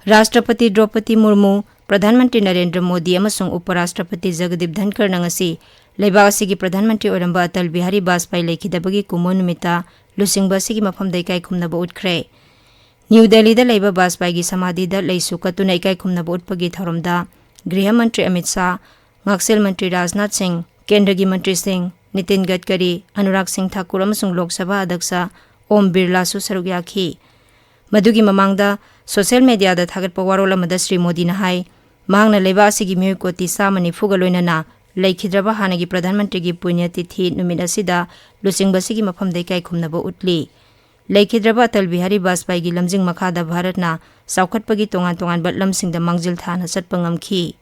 ꯔꯥꯁꯇ꯭ꯔꯄꯇꯤ ꯗ꯭ꯔꯧꯄꯗꯤ ꯃꯨꯔꯃꯨ, ꯄ꯭ꯔꯙꯥꯟ ꯃꯟꯇ꯭ꯔꯤ ꯅꯔꯦꯟꯗ꯭ꯔ ꯃꯣꯗꯤ ꯑꯃꯁꯨꯡ ꯎꯄ ꯔꯥꯁꯇ꯭ꯔꯄꯇꯤ ꯖꯒꯗꯤꯞ ꯙꯟꯀꯔꯅ ꯉꯁꯤ ꯂꯩꯕꯥꯛ ꯑꯁꯤꯒꯤ ꯄ꯭ꯔꯙꯥꯟ ꯃꯟꯇ꯭ꯔꯤ ꯑꯣꯏꯔꯝꯕ ꯑꯇꯜ ꯕꯤꯍꯥꯔꯤ ꯕꯥꯖꯄꯥꯏ ꯂꯩꯈꯤꯗꯕꯒꯤ ꯀꯨꯝꯑꯣꯟ ꯅꯨꯃꯤꯠꯇ ꯂꯨꯆꯤꯡꯕ ꯑꯁꯤꯒꯤ ꯃꯐꯝꯗ ꯏꯀꯥꯏ ꯈꯨꯝꯅꯕ ꯎꯠꯈ꯭ꯔꯦ꯫ ꯅ꯭ꯌꯨ ꯗꯦꯜꯂꯤꯗ ꯂꯩꯕ ꯕꯥꯖꯄꯥꯏꯒꯤ ꯁꯃꯥꯙꯤꯗ ꯂꯩꯁꯨ ꯀꯠꯇꯨꯅ ꯏꯀꯥꯏ ꯈꯨꯝꯅꯕ ꯎꯠꯄꯒꯤ ꯊꯧꯔꯝꯗ ꯒ꯭ꯔꯤꯍ ꯃꯟꯇ꯭ꯔꯤ ꯑꯃꯤꯠ ꯁꯥꯍ, ꯉꯥꯛꯁꯦꯜ ꯃꯟꯇ꯭ꯔꯤ ꯔꯥꯖꯅꯥꯊ ꯁꯤꯡ, ꯀꯦꯟꯗ꯭ꯔꯒꯤ ꯃꯟꯇ꯭ꯔꯤꯁꯤꯡ ꯅꯤꯇꯤꯟ ꯒꯗꯀꯔꯤ, ꯑꯅꯨꯔꯥꯒ ꯁꯤꯡ ꯊꯥꯀꯨꯔ ꯑꯃꯁꯨꯡ ꯂꯣꯛ ꯁꯚꯥ ꯑꯗ꯭ꯌꯛꯁ ꯑꯣꯝ ꯕꯤꯔꯂꯥꯁꯨ ꯁꯔꯨꯛ ꯌꯥꯈꯤ꯫ ꯃꯗꯨꯒꯤ ꯃꯃꯥꯡꯗ social mediaꯗ ꯊꯥꯒꯠꯄ ꯋꯥꯔꯣꯜ ꯑꯃꯗ ꯁ꯭ꯔꯤ ꯃꯣꯗꯤꯅ ꯍꯥꯏ, ꯃꯍꯥꯛꯅ ꯂꯩꯕꯥꯛ ꯑꯁꯤꯒꯤ ꯃꯤꯑꯣꯏ ꯀꯣꯇꯤ ꯆꯥꯝꯃ ꯅꯤꯐꯨꯒ ꯂꯣꯏꯅꯅ ꯂꯩꯈꯤꯗ꯭ꯔꯕ ꯍꯥꯟꯅꯒꯤ ꯄ꯭ꯔꯙꯥꯟ ꯃꯟꯇ꯭ꯔꯤꯒꯤ ꯄꯨꯅ꯭ꯌ ꯇꯤꯊꯤ ꯅꯨꯃꯤꯠ ꯑꯁꯤꯗ ꯂꯨꯆꯤꯡꯕ ꯑꯁꯤꯒꯤ ꯃꯐꯝꯗ ꯏꯀꯥꯏ ꯈꯨꯝꯅꯕ ꯎꯠꯂꯤ꯫ ꯂꯩꯈꯤꯗ꯭ꯔꯕ ꯑꯇꯜ ꯕꯤꯍꯥꯔꯤ ꯕꯥꯖꯄꯥꯏꯒꯤ ꯂꯝꯖꯤꯡ ꯃꯈꯥꯗ ꯚꯥꯔꯠꯅ ꯆꯥꯎꯈꯠꯄꯒꯤ ꯇꯣꯉꯥꯟ ꯇꯣꯉꯥꯟꯕ ꯂꯝꯁꯤꯡꯗ ꯃꯥꯡꯖꯤꯜ ꯊꯥꯅ ꯆꯠꯄ ꯉꯝꯈꯤ꯫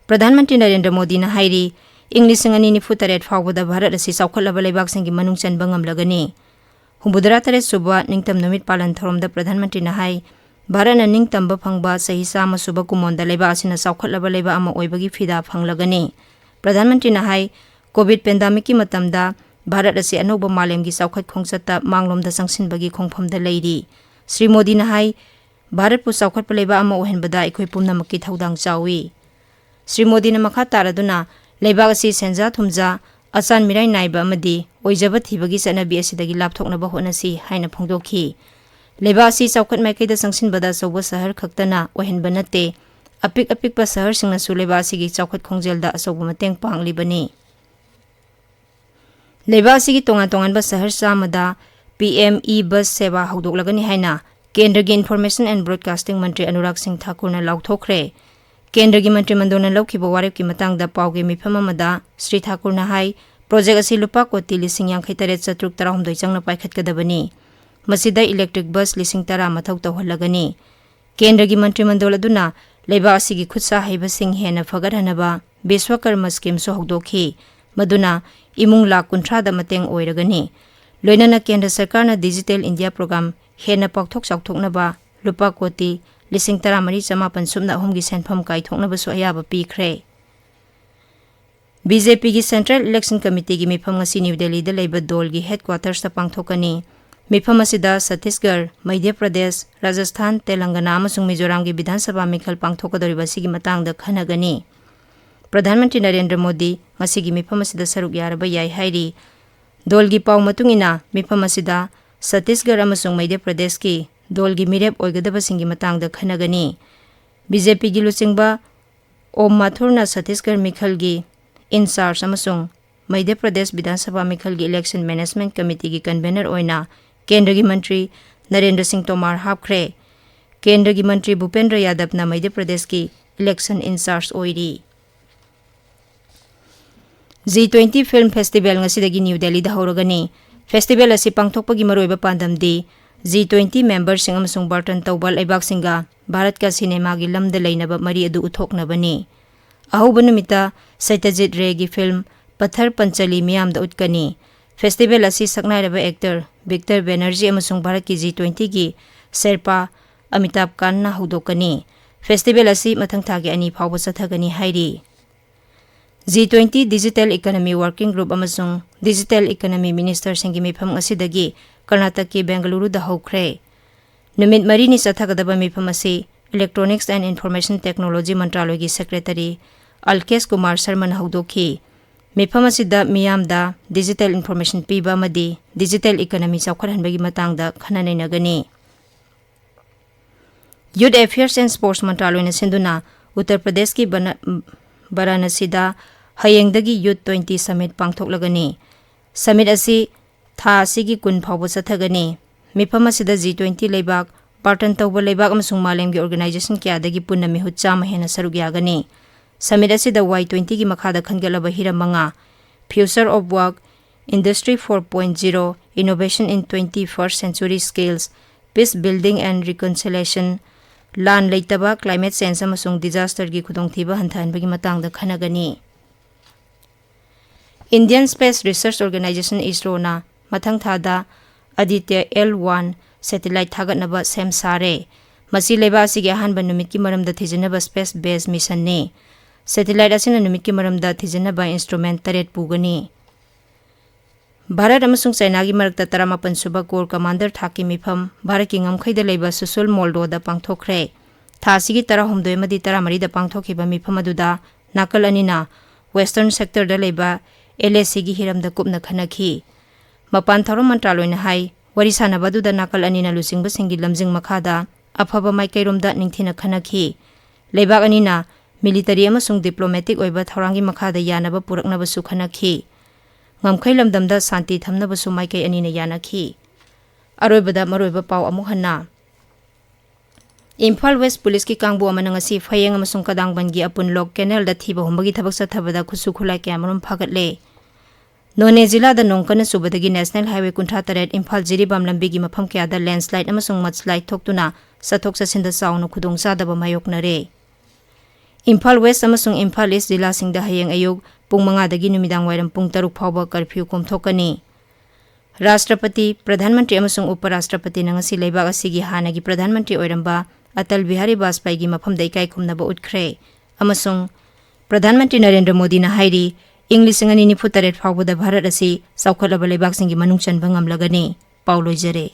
ꯄ꯭ꯔꯙꯥꯟ ꯃꯟꯇ꯭ꯔꯤ ꯅꯔꯦꯟꯗ꯭ꯔ ꯃꯣꯗꯤꯅ ꯍꯥꯏꯔꯤ, ꯏꯪ ꯂꯤꯁꯤꯡ ꯑꯅꯤ ꯅꯤꯐꯨ ꯇꯔꯦꯠ ꯐꯥꯎꯕꯗ ꯚꯥꯔꯠ ꯑꯁꯤ ꯆꯥꯎꯈꯠꯂꯕ ꯂꯩꯕꯥꯛꯁꯤꯡꯒꯤ ꯃꯅꯨꯡ ꯆꯟꯕ ꯉꯝꯂꯒꯅꯤ꯫ ꯍꯨꯝꯐꯨꯇꯔꯥ ꯇꯔꯦꯠ ꯁꯨꯕ ꯅꯤꯡꯇꯝ ꯅꯨꯃꯤꯠ ꯄꯥꯂꯟ ꯊꯧꯔꯝꯗ ꯄ꯭ꯔꯙꯥꯟ ꯃꯟꯇ꯭ꯔꯤꯅ ꯍꯥꯏ, ꯚꯥꯔꯠꯅ ꯅꯤꯡꯇꯝꯕ ꯐꯪꯕ ꯆꯍꯤ ꯆꯥꯝꯃ ꯁꯨꯕ ꯀꯨꯝꯑꯣꯟꯗ ꯂꯩꯕꯥꯛ ꯑꯁꯤꯅ ꯆꯥꯎꯈꯠꯂꯕ ꯂꯩꯕꯥꯛ ꯑꯃ ꯑꯣꯏꯕꯒꯤ ꯐꯤꯗꯥ ꯐꯪꯂꯒꯅꯤ꯫ ꯄ꯭ꯔꯙꯥꯟ ꯃꯟꯇ꯭ꯔꯤꯅ ꯍꯥꯏ, COVID pandemicꯀꯤ ꯃꯇꯝꯗ ꯚꯥꯔꯠ ꯑꯁꯤ ꯑꯅꯧꯕ ꯃꯥꯂꯦꯝꯒꯤ ꯆꯥꯎꯈꯠ ꯈꯣꯡꯆꯠꯇ ꯃꯥꯡꯂꯣꯝꯗ ꯆꯪꯁꯤꯟꯕꯒꯤ ꯈꯣꯡꯐꯝꯗ ꯂꯩꯔꯤ꯫ ꯁ꯭ꯔꯤ ꯃꯣꯗꯤꯅ ꯍꯥꯏ, ꯚꯥꯔꯠꯄꯨ ꯆꯥꯎꯈꯠꯄ ꯂꯩꯕꯥꯛ ꯑꯃ ꯑꯣꯏꯍꯟꯕꯗ ꯑꯩꯈꯣꯏ ꯄꯨꯝꯅꯃꯛꯀꯤ ꯊꯧꯗꯥꯡ ꯆꯥꯎꯏ꯫ ꯁ꯭ꯔꯤ ꯃꯣꯗꯤꯅ ꯃꯈꯥ ꯇꯥꯔꯗꯨꯅ ꯂꯩꯕꯥꯛ ꯑꯁꯤ ꯁꯦꯟꯖꯥ ꯊꯨꯝꯖꯥ, ꯑꯆꯥꯟ ꯃꯤꯔꯥꯏ ꯅꯥꯏꯕ ꯑꯃꯗꯤ ꯑꯣꯏꯖꯕ ꯊꯤꯕꯒꯤ ꯆꯠꯅꯕꯤ ꯑꯁꯤꯗꯒꯤ ꯂꯥꯞꯊꯣꯛꯅꯕ ꯍꯣꯠꯅꯁꯤ ꯍꯥꯏꯅ ꯐꯣꯡꯗꯣꯛꯈꯤ꯫ ꯂꯩꯕꯥꯛ ꯑꯁꯤ ꯆꯥꯎꯈꯠ ꯃꯥꯏꯀꯩꯗ ꯆꯪꯁꯤꯟꯕꯗ ꯑꯆꯧꯕ ꯁꯍꯔ ꯈꯛꯇꯅ ꯑꯣꯏꯍꯟꯕ ꯅꯠꯇꯦ, ꯑꯄꯤꯛ ꯑꯄꯤꯛꯄ ꯁꯍꯔꯁꯤꯡꯅꯁꯨ ꯂꯩꯕꯥꯛ ꯑꯁꯤꯒꯤ ꯆꯥꯎꯈꯠ ꯈꯣꯡꯖꯦꯜꯗ ꯑꯆꯧꯕ ꯃꯇꯦꯡ ꯄꯥꯡꯂꯤꯕꯅꯤ꯫ ꯂꯩꯕꯥꯛ ꯑꯁꯤꯒꯤ ꯇꯣꯉꯥꯟ ꯇꯣꯉꯥꯟꯕ ꯁꯍꯔ ꯆꯥꯝꯃꯗ ꯄꯤ ꯑꯦꯝ ꯏ ꯕꯁ ꯁꯦꯕꯥ ꯍꯧꯗꯣꯛꯂꯒꯅꯤ ꯍꯥꯏꯅ ꯀꯦꯟꯗ꯭ꯔꯒꯤ Information and Broadcasting ꯃꯟꯇ꯭ꯔꯤ ꯑꯅꯨꯔꯥꯒ ꯁꯤꯡ ꯊꯥꯀꯨꯔꯅ ꯂꯥꯎꯊꯣꯛꯈ꯭ꯔꯦ꯫ ꯀꯦꯟꯗ꯭ꯔꯒꯤ ꯃꯟꯇ꯭ꯔꯤ ꯃꯟꯗꯜꯅ ꯂꯧꯈꯤꯕ ꯋꯥꯔꯦꯞꯀꯤ ꯃꯇꯥꯡꯗ ꯄꯥꯎꯒꯤ ꯃꯤꯐꯝ ꯑꯃꯗ ꯁ꯭ꯔꯤ ꯊꯥꯀꯨꯔꯅ ꯍꯥꯏ, ꯄ꯭ꯔꯣꯖꯦꯛ ꯑꯁꯤ ꯂꯨꯄꯥ ꯀꯣꯇꯤ ꯂꯤꯁꯤꯡ ꯌꯥꯡꯈꯩ ꯇꯔꯦꯠ ꯆꯥꯇ꯭ꯔꯨꯛ ꯇꯔꯥꯍꯨꯝꯗꯣꯏ ꯆꯪꯅ ꯄꯥꯏꯈꯠꯀꯗꯕꯅꯤ꯫ ꯃꯁꯤꯗ ꯏꯂꯦꯛꯇ꯭ꯔꯤꯛ ꯕꯁ ꯂꯤꯁꯤꯡ ꯇꯔꯥ ꯃꯊꯧ ꯇꯧꯍꯜꯂꯒꯅꯤ꯫ ꯀꯦꯟꯗ꯭ꯔꯒꯤ ꯃꯟꯇ꯭ꯔꯤ ꯃꯟꯗꯜ ꯑꯗꯨꯅ ꯂꯩꯕꯥꯛ ꯑꯁꯤꯒꯤ ꯈꯨꯠꯁꯥ ꯍꯩꯕꯁꯤꯡ ꯍꯦꯟꯅ ꯐꯒꯠꯍꯟꯅꯕ ꯕꯤꯁ꯭ꯋꯀꯔꯃ ꯁ꯭ꯀꯤꯝꯁꯨ ꯍꯧꯗꯣꯛꯈꯤ, ꯃꯗꯨꯅ ꯏꯃꯨꯡ ꯂꯥꯈ ꯀꯨꯟꯊ꯭ꯔꯥꯗ ꯃꯇꯦꯡ ꯑꯣꯏꯔꯒꯅꯤ꯫ ꯂꯣꯏꯅꯅ ꯀꯦꯟꯗ꯭ꯔ ꯁꯔꯀꯥꯔꯅ ꯗꯤꯖꯤꯇꯦꯜ ꯏꯟꯗꯤꯌꯥ ꯄ꯭ꯔꯣꯒ꯭ꯔꯥꯝ ꯍꯦꯟꯅ ꯄꯥꯛꯊꯣꯛ ꯆꯥꯎꯊꯣꯛꯅꯕ ꯂꯨꯄꯥ ꯀꯣꯇꯤ ꯂꯤꯁꯤꯡ ꯇꯔꯥꯃꯔꯤ ꯆꯃꯥꯄꯟ ꯁꯨꯞꯅ ꯑꯍꯨꯝꯒꯤ ꯁꯦꯟꯐꯝ ꯀꯥꯏꯊꯣꯛꯅꯕꯁꯨ ꯑꯌꯥꯕ ꯄꯤꯈ꯭ꯔꯦ꯫ ꯕꯤ ꯖꯦ ꯄꯤꯒꯤ Central Election Committeeꯒꯤ ꯃꯤꯐꯝ ꯉꯁꯤ ꯅ꯭ꯌꯨ ꯗꯦꯜꯂꯤꯗ ꯂꯩꯕ ꯗꯣꯜꯒꯤ headquartersꯇ ꯄꯥꯡꯊꯣꯛꯀꯅꯤ꯫ ꯃꯤꯐꯝ ꯑꯁꯤꯗ ꯁꯠꯇꯤꯁꯒꯔ, ꯃꯙ꯭ꯌ ꯄ꯭ꯔꯗꯦꯁ, ꯔꯥꯖꯁꯊꯥꯟ, ꯇꯦꯂꯪꯒꯅꯥ ꯑꯃꯁꯨꯡ ꯃꯤꯖꯣꯔꯥꯝꯒꯤ ꯕꯤꯙꯥꯟ ꯁꯚꯥ ꯃꯤꯈꯜ ꯄꯥꯡꯊꯣꯛꯀꯗꯧꯔꯤꯕ ꯑꯁꯤꯒꯤ ꯃꯇꯥꯡꯗ ꯈꯟꯅꯒꯅꯤ꯫ ꯄ꯭ꯔꯙꯥꯟ ꯃꯟꯇ꯭ꯔꯤ ꯅꯔꯦꯟꯗ꯭ꯔ ꯃꯣꯗꯤ ꯉꯁꯤꯒꯤ ꯃꯤꯐꯝ ꯑꯁꯤꯗ ꯁꯔꯨꯛ ꯌꯥꯔꯕ ꯌꯥꯏ ꯍꯥꯏꯔꯤ꯫ ꯗꯣꯜꯒꯤ ꯄꯥꯎ ꯃꯇꯨꯡ ꯏꯟꯅ ꯃꯤꯐꯝ ꯑꯁꯤꯗ ꯁꯠꯇꯤꯁꯒꯔ ꯑꯃꯁꯨꯡ ꯃꯙ꯭ꯌ ꯄ꯭ꯔꯗꯦꯁꯀꯤ ꯗꯣꯜꯒꯤ ꯃꯤꯔꯦꯞ ꯑꯣꯏꯒꯗꯕꯁꯤꯡꯒꯤ ꯃꯇꯥꯡꯗ ꯈꯟꯅꯒꯅꯤ꯫ ꯕꯤ ꯖꯦ ꯄꯤꯒꯤ ꯂꯨꯆꯤꯡꯕ ꯑꯣꯝ ꯃꯥꯊꯨꯔꯅ ꯁꯠꯇꯤꯁꯒꯔ ꯃꯤꯈꯜꯒꯤ in charge ꯑꯃꯁꯨꯡ ꯃꯙ꯭ꯌ ꯄ꯭ꯔꯗꯦꯁ ꯕꯤꯙꯥꯟ ꯁꯚꯥ ꯃꯤꯈꯜꯒꯤ Election Management Committeeꯒꯤ convener ꯑꯣꯏꯅ ꯀꯦꯟꯗ꯭ꯔꯒꯤ ꯃꯟꯇ꯭ꯔꯤ ꯅꯔꯦꯟꯗ꯭ꯔ ꯁꯤꯡ ꯇꯣꯃꯥꯔ ꯍꯥꯞꯈ꯭ꯔꯦ꯫ ꯀꯦꯟꯗ꯭ꯔꯒꯤ ꯃꯟꯇ꯭ꯔꯤ ꯚꯨꯄꯦꯟꯗ꯭ꯔ ꯌꯥꯗꯕꯅ ꯃꯙ꯭ꯌ ꯄ꯭ꯔꯗꯦꯁꯀꯤ election in charge ꯑꯣꯏꯔꯤ꯫ G twenty Film Festival ꯉꯁꯤꯗꯒꯤ ꯅ꯭ꯌꯨ ꯗꯦꯜꯂꯤꯗ ꯍꯧꯔꯒꯅꯤ꯫ Festival ꯑꯁꯤ ꯄꯥꯡꯊꯣꯛꯄꯒꯤ ꯃꯔꯨꯑꯣꯏꯕ ꯄꯥꯟꯗꯝꯗꯤ G twenty memberꯁꯤꯡ ꯑꯃꯁꯨꯡ barter ꯇꯧꯕ ꯂꯩꯕꯥꯛꯁꯤꯡꯒ ꯚꯥꯔꯠꯀ ꯁꯤꯅꯦꯃꯥꯒꯤ ꯂꯝꯗ ꯂꯩꯅꯕ ꯃꯔꯤ ꯑꯗꯨ ꯎꯠꯊꯣꯛꯅꯕꯅꯤ꯫ ꯑꯍꯧꯕ ꯅꯨꯃꯤꯠꯇ ꯁꯇ꯭ꯌꯖꯤꯠ ꯔꯦꯒꯤ film ꯄꯊꯔ ꯄꯟꯆꯂꯤ ꯃꯤꯌꯥꯝꯗ ꯎꯠꯀꯅꯤ꯫ Festival ꯑꯁꯤ ꯁꯛꯅꯥꯏꯔꯕ actor ꯚꯤꯛꯇꯔ ꯕꯦꯅꯔꯖꯤ ꯑꯃꯁꯨꯡ ꯚꯥꯔꯠꯀꯤ G twentyꯒꯤ ꯁꯦꯔꯄꯥ ꯑꯃꯤꯇꯥꯕ ꯀꯥꯟꯠꯅ ꯍꯧꯗꯣꯛꯀꯅꯤ꯫ Festival ꯑꯁꯤ ꯃꯊꯪ ꯊꯥꯒꯤ ꯑꯅꯤ ꯐꯥꯎꯕ ꯆꯠꯊꯒꯅꯤ ꯍꯥꯏꯔꯤ꯫ G twenty Digital Economy Working Group ꯑꯃꯁꯨꯡ Digital Economy ministerꯁꯤꯡꯒꯤ ꯃꯤꯐꯝ ꯉꯁꯤꯗꯒꯤ ꯀꯔꯅꯥꯇꯛꯀꯤ ꯕꯦꯡꯒꯂꯨꯔꯨꯗ ꯍꯧꯈ꯭ꯔꯦ꯫ ꯅꯨꯃꯤꯠ ꯃꯔꯤꯅꯤ ꯆꯠꯊꯒꯗꯕ ꯃꯤꯐꯝ ꯑꯁꯤ Electronics and Information Technology ꯃꯟꯇ꯭ꯔꯥꯂꯣꯏꯒꯤ secretary ꯑꯜꯀꯦꯁ Kumar ꯁꯔꯃꯅ ꯍꯧꯗꯣꯛꯈꯤ꯫ ꯃꯤꯐꯝ ꯑꯁꯤꯗ ꯃꯤꯌꯥꯝꯗ digital information ꯄꯤꯕ ꯑꯃꯗꯤ digital economy ꯆꯥꯎꯈꯠꯍꯟꯕꯒꯤ ꯃꯇꯥꯡꯗ ꯈꯟꯅ ꯅꯩꯅꯒꯅꯤ꯫ Youth Affairs and Sports ꯃꯟꯇ꯭ꯔꯥꯂꯣꯏꯅ ꯁꯤꯟꯗꯨꯅ ꯎꯠꯇꯔ ꯄ꯭ꯔꯗꯦꯁꯀꯤ ꯕꯅ-, ꯕꯔꯥꯅꯁꯤꯗ ꯍꯌꯦꯡꯗꯒꯤ Youth twenty Summit ꯄꯥꯡꯊꯣꯛꯂꯒꯅꯤ꯫ Summit ꯑꯁꯤ ꯊꯥ ꯑꯁꯤꯒꯤ ꯀꯨꯟ ꯐꯥꯎꯕ ꯆꯠꯊꯒꯅꯤ꯫ ꯃꯤꯐꯝ ꯑꯁꯤꯗ G twenty ꯂꯩꯕꯥꯛ, ꯕꯥꯔꯇꯟ ꯇꯧꯕ ꯂꯩꯕꯥꯛ ꯑꯃꯁꯨꯡ ꯃꯥꯂꯦꯝꯒꯤ organization ꯀꯌꯥꯗꯒꯤ ꯄꯨꯟꯅ ꯃꯤꯍꯨꯠ ꯆꯥꯝꯃ ꯍꯦꯟꯅ ꯁꯔꯨꯛ ꯌꯥꯒꯅꯤ꯫ Summit ꯑꯁꯤꯗ Y twenty ꯒꯤ ꯃꯈꯥꯗ ꯈꯟꯒꯠꯂꯕ ꯍꯤꯔꯝ ꯃꯉꯥ, Future of Work, Industry four point zero, Innovation in twenty-first Century Skills, Peace Building and Reconciliation, ꯂꯥꯟ ꯂꯩꯇꯕ, climate change ꯑꯃꯁꯨꯡ disaster ꯒꯤ ꯈꯨꯗꯣꯡꯊꯤꯕ ꯍꯟꯊꯍꯟꯕꯒꯤ ꯃꯇꯥꯡꯗ ꯈꯟꯅꯒꯅꯤ꯫ Indian Space Research Organization, ISRO ꯅ ꯃꯊꯪ ꯊꯥꯗ Aditya L one satellite ꯊꯥꯒꯠꯅꯕ ꯁꯦꯝ ꯁꯥꯔꯦ꯫ ꯃꯁꯤ ꯂꯩꯕꯥꯛ ꯑꯁꯤꯒꯤ ꯑꯍꯥꯟꯕ ꯅꯨꯃꯤꯠꯀꯤ ꯃꯔꯝꯗ ꯊꯤꯖꯤꯟꯅꯕ space based mission ꯅꯤ꯫ Satellite ꯑꯁꯤꯅ ꯅꯨꯃꯤꯠꯀꯤ ꯃꯔꯝꯗ ꯊꯤꯖꯤꯟꯅꯕ instrument ꯇꯔꯦꯠ ꯄꯨꯒꯅꯤ꯫ ꯚꯥꯔꯠ ꯑꯃꯁꯨꯡ ꯆꯥꯏꯅꯥꯒꯤ ꯃꯔꯛꯇ ꯇꯔꯥꯃꯥꯄꯟ ꯁꯨꯕ Corps Commander ꯊꯥꯛꯀꯤ ꯃꯤꯐꯝ ꯚꯥꯔꯠꯀꯤ ꯉꯝꯈꯩꯗ ꯂꯩꯕ ꯁꯨꯁꯨꯜ ꯃꯣꯜꯗꯣꯗ ꯄꯥꯡꯊꯣꯛꯈ꯭ꯔꯦ꯫ ꯊꯥ ꯑꯁꯤꯒꯤ ꯇꯔꯥꯍꯨꯝꯗꯣꯏ ꯑꯃꯗꯤ ꯇꯔꯥꯃꯔꯤꯗ ꯄꯥꯡꯊꯣꯛꯈꯤꯕ ꯃꯤꯐꯝ ꯑꯗꯨꯗ ꯅꯥꯀꯜ ꯑꯅꯤꯅ Western Sector ꯗ ꯂꯩꯕ LAC ꯒꯤ ꯍꯤꯔꯝꯗ ꯀꯨꯞꯅ ꯈꯟꯅꯈꯤ꯫ ꯃꯄꯥꯟ ꯊꯧꯔꯝ ꯃꯟꯇ꯭ꯔꯥꯂꯣꯏꯅ ꯍꯥꯏ, ꯋꯥꯔꯤ ꯁꯥꯟꯅꯕ ꯑꯗꯨꯗ ꯅꯥꯀꯜ ꯑꯅꯤꯅ ꯂꯨꯆꯤꯡꯕꯁꯤꯡꯒꯤ ꯂꯝꯖꯤꯡ ꯃꯈꯥꯗ ꯑꯐꯕ ꯃꯥꯏꯀꯩꯔꯣꯝꯗ ꯅꯤꯡꯊꯤꯅ ꯈꯟꯅꯈꯤ꯫ ꯂꯩꯕꯥꯛ ꯑꯅꯤꯅ military ꯑꯃꯁꯨꯡ diplomatic ꯑꯣꯏꯕ ꯊꯧꯔꯥꯡꯒꯤ ꯃꯈꯥꯗ ꯌꯥꯅꯕ ꯄꯨꯔꯛꯅꯕꯁꯨ ꯈꯟꯅꯈꯤ꯫ ꯉꯝꯈꯩ ꯂꯝꯗꯝꯗ ꯁꯥꯟꯇꯤ ꯊꯝꯅꯕꯁꯨ ꯃꯥꯏꯀꯩ ꯑꯅꯤꯅ ꯌꯥꯅꯈꯤ꯫ ꯑꯔꯣꯏꯕꯗ ꯃꯔꯨꯑꯣꯏꯕ ꯄꯥꯎ ꯑꯃꯨꯛ ꯍꯟꯅ꯫ ꯏꯝꯐꯥꯜ West Police ꯀꯤ ꯀꯥꯡꯕꯨ ꯑꯃꯅ ꯉꯁꯤ ꯐꯌꯦꯡ ꯑꯃꯁꯨꯡ ꯀꯗꯥꯡꯕꯟꯒꯤ ꯑꯄꯨꯟ ꯂꯣꯛ canal ꯗ ꯊꯤꯕ ꯍꯨꯝꯕꯒꯤ ꯊꯕꯛ ꯆꯠꯊꯕꯗ ꯈꯨꯠꯁꯨ ꯈꯨꯠꯂꯥꯏ ꯀꯌꯥꯃꯔꯨꯝ ꯐꯥꯒꯠꯂꯦ꯫ ꯅꯣꯅꯦ ꯖꯤꯂꯥꯗ ꯅꯣꯡ ꯀꯟꯅ ꯆꯨꯕꯗꯒꯤ National Highway ꯀꯨꯟꯊ꯭ꯔꯥ ꯇꯔꯦꯠ ꯏꯝꯐꯥꯜ ꯖꯤꯔꯤꯕꯥꯝ ꯂꯝꯕꯤꯒꯤ ꯃꯐꯝ ꯀꯌꯥꯗ landslide ꯑꯃꯁꯨꯡ mudslide ꯊꯣꯛꯇꯨꯅ ꯆꯠꯊꯣꯛ ꯆꯠꯁꯤꯟꯗ ꯆꯥꯎꯅ ꯈꯨꯗꯣꯡꯆꯥꯗꯕ ꯃꯥꯌꯣꯛꯅꯔꯦ꯫ ꯏꯝꯐꯥꯜ West ꯑꯃꯁꯨꯡ ꯏꯝꯐꯥꯜ East ꯖꯤꯂꯥꯁꯤꯡꯗ ꯍꯌꯦꯡ ꯑꯌꯨꯛ ꯄꯨꯡ ꯃꯉꯥꯗꯒꯤ ꯅꯨꯃꯤꯗꯥꯡ ꯋꯥꯏꯔꯝ ꯄꯨꯡ ꯇꯔꯨꯛ ꯐꯥꯎꯕ curfew ꯀꯣꯝꯊꯣꯛꯀꯅꯤ꯫ ꯔꯥꯁꯇ꯭ꯔꯄꯇꯤ, ꯄ꯭ꯔꯙꯥꯟ ꯃꯟꯇ꯭ꯔꯤ ꯑꯃꯁꯨꯡ ꯎꯄ ꯔꯥꯁꯇ꯭ꯔꯄꯇꯤꯅ ꯉꯁꯤ ꯂꯩꯕꯥꯛ ꯑꯁꯤꯒꯤ ꯍꯥꯟꯅꯒꯤ ꯄ꯭ꯔꯙꯥꯟ ꯃꯟꯇ꯭ꯔꯤ ꯑꯣꯏꯔꯝꯕ ꯑꯇꯜ ꯕꯤꯍꯥꯔꯤ ꯕꯥꯖꯄꯥꯏꯒꯤ ꯃꯐꯝꯗ ꯏꯀꯥꯏ ꯈꯨꯝꯅꯕ ꯎꯠꯈ꯭ꯔꯦ꯫ ꯑꯃꯁꯨꯡ ꯄ꯭ꯔꯙꯥꯟ ꯃꯟꯇ꯭ꯔꯤ ꯅꯔꯦꯟꯗ꯭ꯔ ꯃꯣꯗꯤꯅ ꯍꯥꯏꯔꯤ, ꯏꯪ ꯂꯤꯁꯤꯡ ꯑꯅꯤ ꯅꯤꯐꯨ ꯇꯔꯦꯠ ꯐꯥꯎꯕꯗ ꯚꯥꯔꯠ ꯑꯁꯤ ꯆꯥꯎꯈꯠꯂꯕ ꯂꯩꯕꯥꯛꯁꯤꯡꯒꯤ ꯃꯅꯨꯡ ꯆꯟꯕ ꯉꯝꯂꯒꯅꯤ꯫ ꯄꯥꯎ ꯂꯣꯏꯖꯔꯦ꯫